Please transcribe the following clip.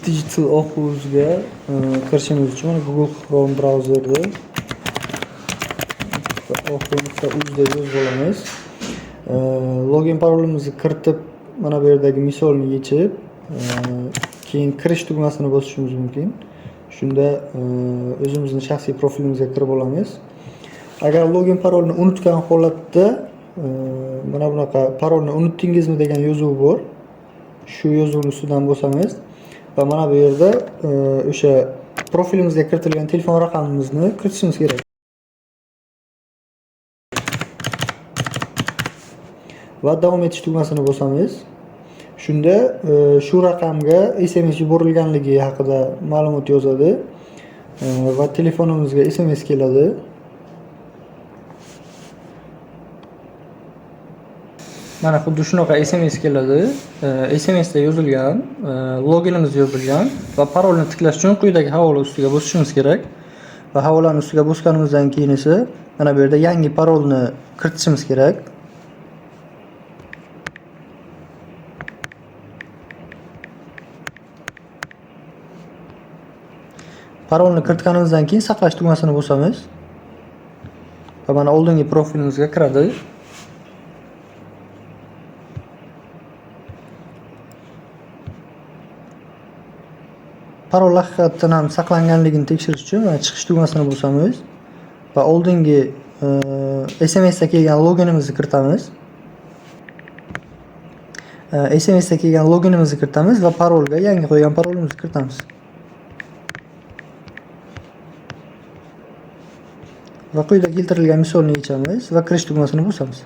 Digital Oquzga kirishimiz uchun mana Google Chrome brauzerida oquz.uz deb yozib olamiz. Login parolimizni kiritib, mana bu yerdagi misolni yechib, keyin kirish tugmasini bosishimiz mumkin. Shunda o'zimizni shaxsiy profilimizga kirib olamiz. Agar login parolni unutgan holatda mana bunaqa parolni unutdingizmi degan yozuv bor. Shu yozuvni ustidan bosamiz va mana bu yerda o'sha profilimizga kiritilgan telefon raqamimizni kiritishimiz kerak. Va davom etish tugmasini bosamiz. Shunda shu raqamga SMS yuborilganligi haqida ma'lumot yozadi va telefonimizga SMS keladi. Mana xuddi shunaqa SMS keladi. SMSda yozilgan, loginimiz yozilgan va parolni tiklash uchun quyidagi havola ustiga bosishimiz kerak. Va havolani ustiga bosganimizdan keyin esa mana bu yerda yangi parolni kiritishimiz kerak. Parolni kiritganimizdan keyin saqlash tugmasini bosamiz. Va mana oldingi profilimizga kiradi. Parol haqiqatdan ham saqlanganligini tekshirish uchun mana chiqish tugmasini bosamiz va oldingi SMSda kelgan loginimizni kiritamiz. SMSda kelgan loginimizni kiritamiz va parolga yangi qo'ygan parolimizni kiritamiz. Va quyida keltirilgan misolni yechamiz va kirish tugmasini bosamiz.